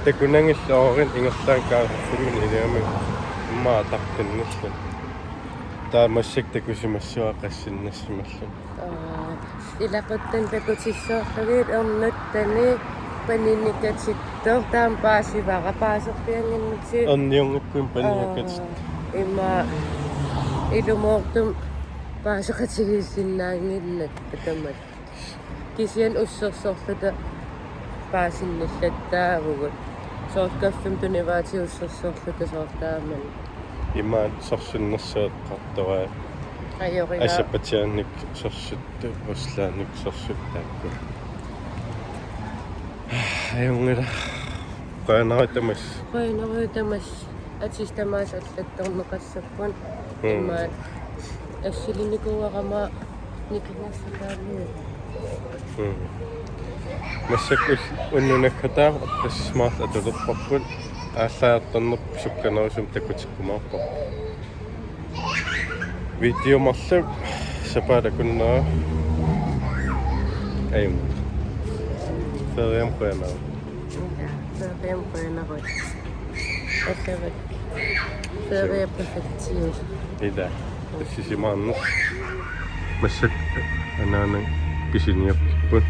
takunanngilluarit ingerlaannaq kaaffimmini iliami immaqa ataqqinnillu. Taava massakkut takusimassavat qassinnassimalluni. Aa, ilaquttani takutissavarlugit ernuttani paninikatittoq taama paasivara paaserpiannginnatsigu. Erniunngikkunik paninikatittoq. Aa, ima ilumoortumik paaseqatigiissinnaannginnakku tamat. Kisianni ussersorluta paasinnillattaavugut. Soorlu kaffimik tunivaatigut ussersorluta soorlu taamani. Imaat sorsunnersueqqartoraa. Ajorigaa. Aserbajdsjanik sorsuttut, Ruslandip sorsuttut taakku. Ajunngilaq. Qujanarujussuaq. Qujanarujussuaq. Atisat tamaasa allattorneqassapput. Mm. Imaat assilinnikuuarama nikingassataalluni. Mm. Massakkut unnuk naggataavoq, tassa maanna atulerparput, aallaartarnerput sukkanerusumik takutikkumaarparput. Video marluk sapaatip akunnera. Ajunngilaq. Feriami qujanaq. Feriami qujanaq. Allavat. Ferie perfektius. Ida. Tassisimaarneq. Massakkut anaanat pisiniarput.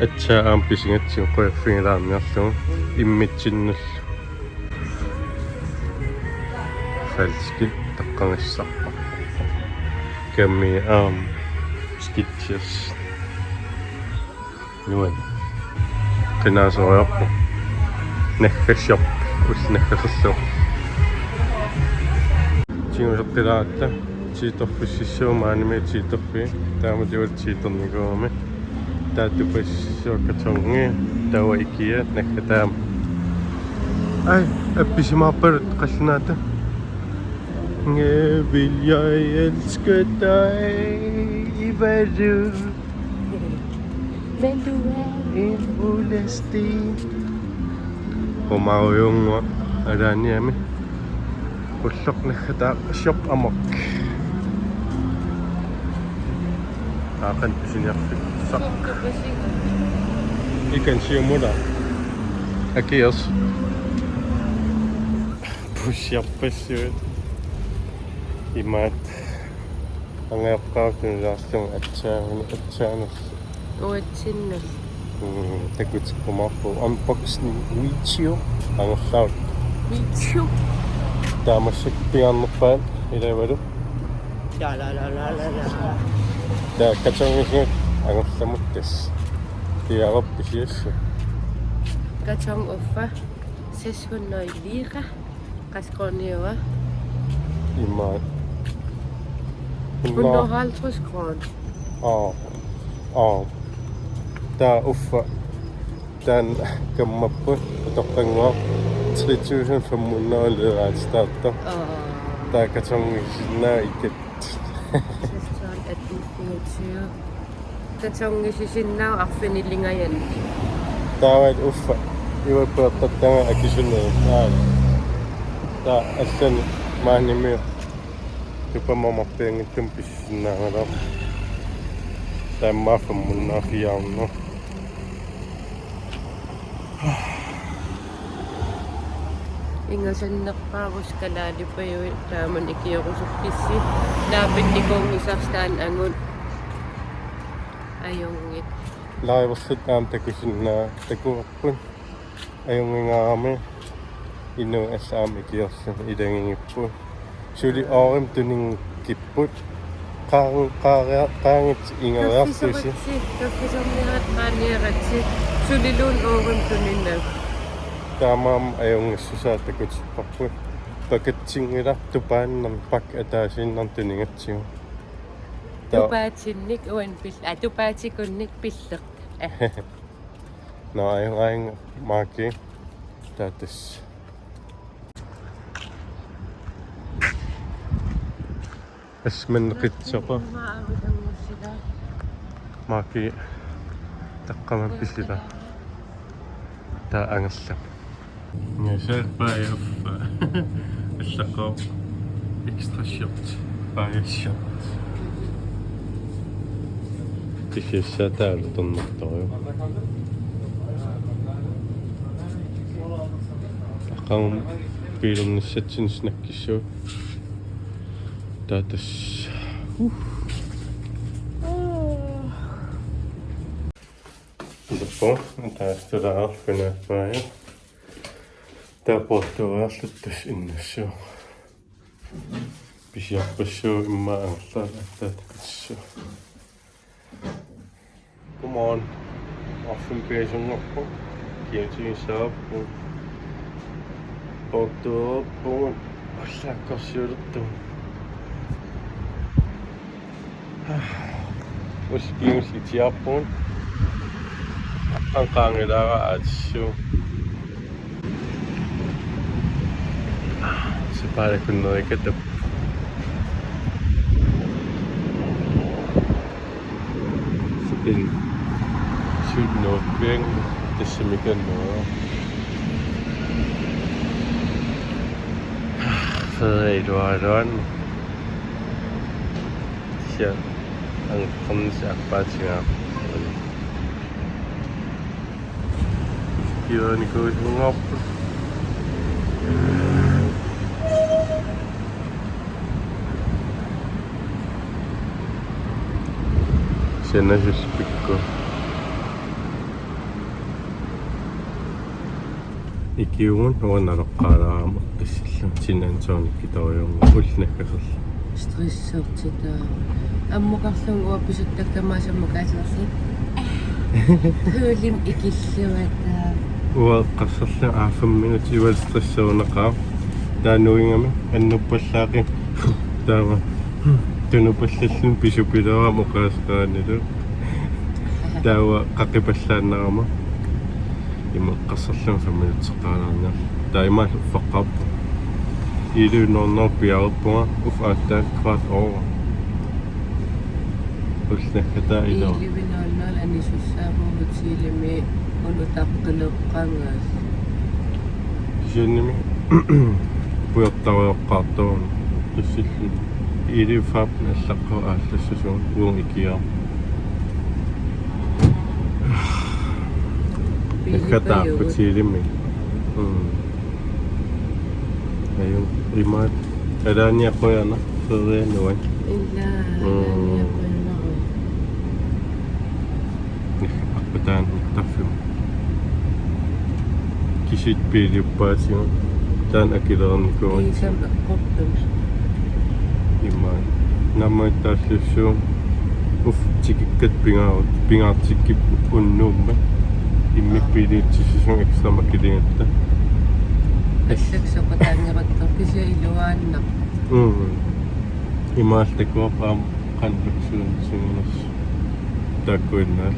Aatsaat aamma pisigatsigu qujaffigilaarniarlugu immitsinnullu. Falskit taqqagassarput. Kami aamma Skechers. Nuann. Qinaasoriarpoq. Naggassiorpoq. Ullut naggaserlugu. Tiguseqqilaaratta. Tiitorfississuup maanimi tiitorfii. Taamatualu tiitornikuugami. Taava tupassuaq kartongi. Taava ikia naggataavoq. Aj, appisimaarpalut qallunaatut. Nge vil jeg elske dig, hvad du Ventura. En ulesten. Romario Adaniami. Ulloq naggataaq shop amaq. Taaqan pisiniarfissaq. Ikan siumula. Akias. Pusiarpassuit. Imaat. Angajoqqaartuni laarlunga aatsaanut, aatsaanut. Uatsinnut. Mm, takutikkumaarpugut. Unboxing video. Angerlaaq. Video. Taava massakkut pingaarnerpaat ilavalu. Ja, la, la, la, la, la. Taava kartongisigut angerlamut tassa. Piaarput pisiassat. Karton uffa. Seks hundrede lira. Qassit koruuniuva? Imaat. Hundrede og halvtreds kroner. Aa. Aa. Taava uffa. Taanna kammapput utoqqannguaq tre tusind fem hundrede liraatitaartoq. Aa. Taava kartongisinnaavoq ikat. Seksten, atten, fireogtyve. Kartongisisinnaavoq arfinilingajanni. Taava uffa. Iva peertartagaq akisunerit. Taava. Taava allani maanimi tupamut marpianngitsumik pisisinnaagaluaq. Taamaaffa munnaaffiaarnu. Ingasannerpaarus kalaalipajuit taamani ikiorusukkussi. Naapinnikuunngisarsi taanna angut. Ajunngilaq. Liversut aamma takusinnaa-, takuarput. Ajunngingaarami. Inuit allat aamma ikiorlugit ilagigipput. Suli Oorim tuninngikkippoq. Qaa-, qaaria-, qaangiit ingeriartusi. Kaffisoratsi, kaffisorniarat qaaniaratsi. Suliluunniit Oorim tuninngikkippoq. Taamaammat ajunngissusaa takutipparput. Pakatsinngilaq tupaannarnik, pakka ataasiinnarnik tunigatsigu. Taava. Tupaatinnik uani pil-, aa, tupaatikunnik pilleq. Nå, ajunngilaq Maki. Taava tassa. Asmanneqassaaq. Maki taqqamani pisila. Taava angerlap. Ngasarpaa uffa. Allaqqavoq extra short. Paajasshort. Kisianni taava tornartorujuk. Taqqamani piilernissatsinnik snakkissuugut. Taava tassa. Uh. Aa. Ippo, taava stulaarfinaappaaju. Taava poortueriarluta tassa innassuu. Pisiarpassuit immaqa angerlaat aatsaat takutissaaq. Godmorgen. Arfineq-pingasunngorpoq. Kiutigissavarput. Poortuerpugut. Ullaakkorsiulertugut. Ullumi itiarpugut. Aqqaneq-qaangilaaraq aatsissuugut. Sapaatip akunneri katap. Sipil. Nuukkiang tassami kanna. Ferie iluaraluarami. Sia angerlarnissaq aappaatingaarput. Kiornikuusunngorput. Sanasilpikku. Ikiugut uanga naloqqaalaarama eqqissillunga gin and tonic-itorujussuuvoq ulloq naggaserlugu. Stressertitaa. Ammukarlunga uanga pisuttakka maani ammukaasersi. Pølim ikillivata. Uanga eqqarsarlunga aaffammigooq iwal stressernaqaaq. Taava nuigami annuppallaaqi. Taava tunupallalluni pisupilaarama oqaaseqaranilu. Taava qaqipallaannarama. Ima eqqarsarlunga fem minutseqqaalaarniarlugu. Taava ima uffaqqaarpunga. Elleve nul nul piareerpunga uffa aatsaat kvart over. Ulloq naggataa ilaa. Elleve nul nul anisussaavoq hotelimi unutaqqileqqangas. Kisiannimi pujortarujoqqaartugut tassalluni. Elleve femten allaqqavoq aallassusunga uunga ikiaaq. Naggataa hotelimi. Mm. Ajo, imaattoq. Alaaniaqqujana, ferianut. Ilaa, mm, alaaniaqqujana. Naggataa hotelimi. Kisianni biiliuppaatigut taanna akilernikuugatsigu. Iisam eqqortumik. Ima. Naammagittaallussuuvoq. Uffa tikikkatta pingaarut, pingaartikkippat unnuummat. Immikkut, aa, biiliutsissusunga ekstra makiligatta. Assaksoqutaanngeratta kisianni iluaannaq. Mm. Imaallakkuarpaa qanluksuun singunas. Taakkuinnaal.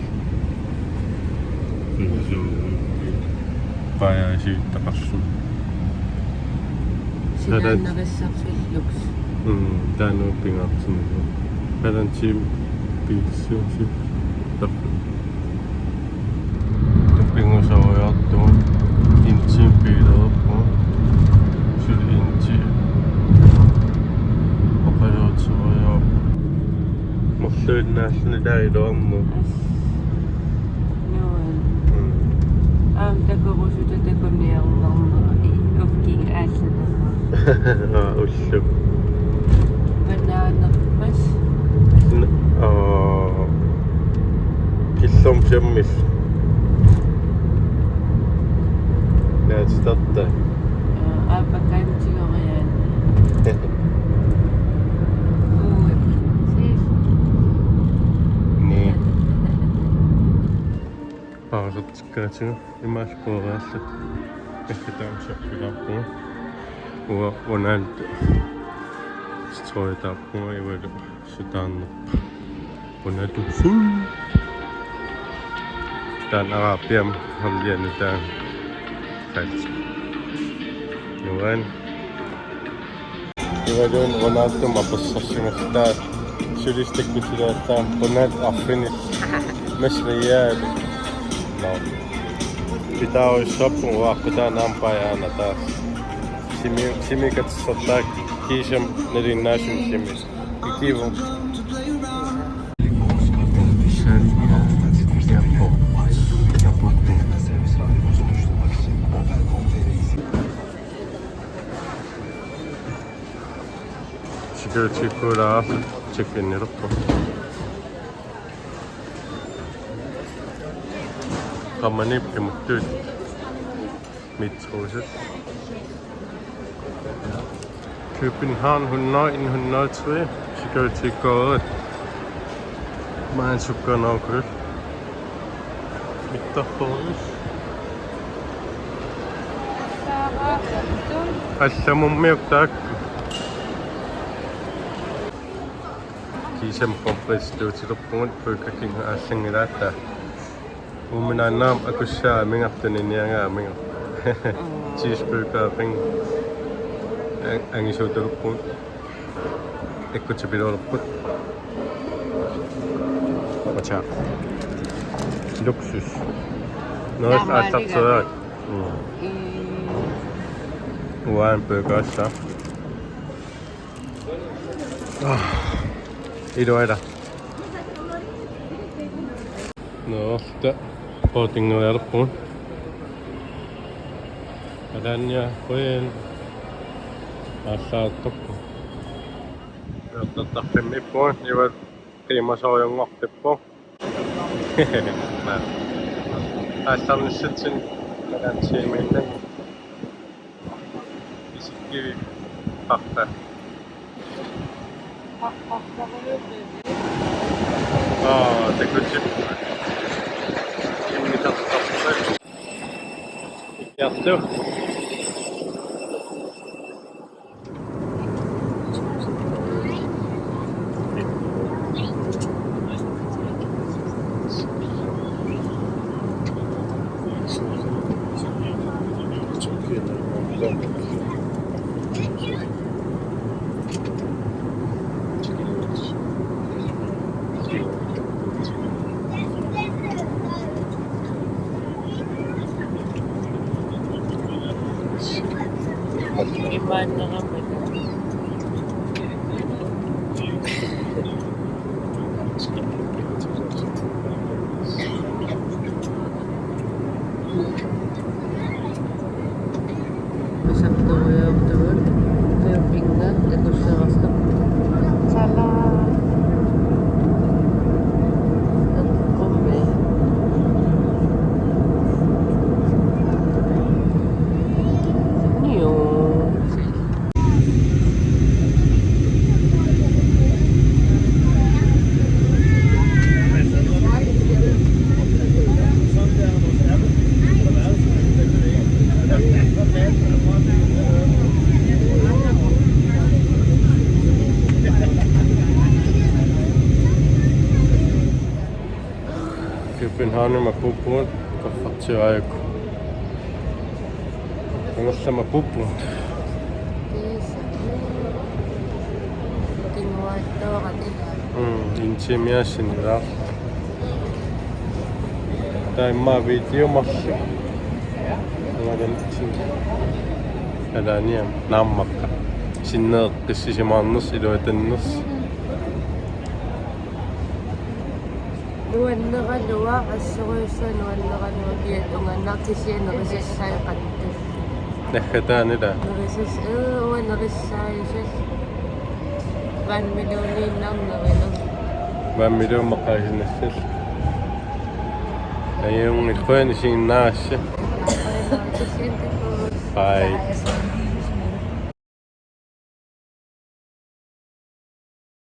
Pajaasiuttaqarluni. Silaannarissarfilluks. Mm, taanna pingaartinnilu. Halvanden time biilissuusi. Tappik. Tappingusorujoortugut. En time biileerpunga. Suli en time. Oqaluutsorujoorpunga. Marluinnaalluni taava iluarnut. As. Nuan. Mm. Aamma takorusuta takuniarnarnera i ufkik aallarnera. Aa, ullup. Banaanerpas. N-, aa. Killormut siammis. Naatitarta. Aa, aapakkaantigoriaanni. Ui. Sis. Ni. Paarertikkaatigut imaallaqquaraallu. Naggataa shoppilaarpunga. Uanga Ronaldo. Strøgitaarpunga ivalu sutaarnerpa. Ronaldo. Taanna arabiam hamliani taanna. Falsk. Nuan. Ivaluunniit Ronaldomut apersarsimassaaq. Sulistakkusilaassaaq Ronaldo arfineq-marlunniit. Masriaat. No. Pitaarujussuarpunga uaqqutaani aamma Bayern ataaseq. Simi, simi katersortaakka kiisami nalinginnaasumik simi. Ikiuvoq. Sikkerhetsikkulaarluta check-innilerpoq. Qamani imuttut. Metroset. København hundrede, en hundrede og tre. Sikkerhetsikkulaarluta. Maani sukkanerukku. Mittartorujus. Allamummiuk taakku. Kiisami pomfritsit tuutilerpugut, Burger King aallanngilaat. Uuminaannaam akussaa mingartuni niangaamiga. Cheeseburger ping. Ang-, angisuutulerpugut. Ikkutipilulerput. Acha. Luksus. Noget aallartereerakku. Mm. Uanga bøgassa. Ah. Iluara. Nå, der. Boardingeriarpugut. Alaanni qujan. Aallaartarpugut. Aallaartarfimmiippugut, ivat qiimasoorujunngortippoq. Aallarnissatsinni alaanni tiimiinnaq. Isikkivippara. Aa, takuti. Immitartarput. Ikiartu. Imaanneramik. Qasartorujoortugut, campinga takussavarput. Salaa. Eqqummi. Niu. Københavnimi apuuppugut, qaffartiarakku. Angerlamut apuuppugut. Kiisa. Kinguaattoorati. Mm, en time sinnilaarluni. Taava immaqa video marluk. Angalanitsinni. Alaaniam naammakka. Sinneqqissisimaarnersoq iluatannersoq. Nuanneraluaq, assorujussuaq nuanneraluaq, kiap tungaanut kisianni nerisassaat qattu. Naggataanila. Nerisas-, ee, uanga nerisassaasut. Vandmeloniinnarneq nerilerpoq. Vandmelon maqaasinnassallugu. Ajunngilaq, qujanaq isiginnaagassi. Kisianni takuuk. Bye.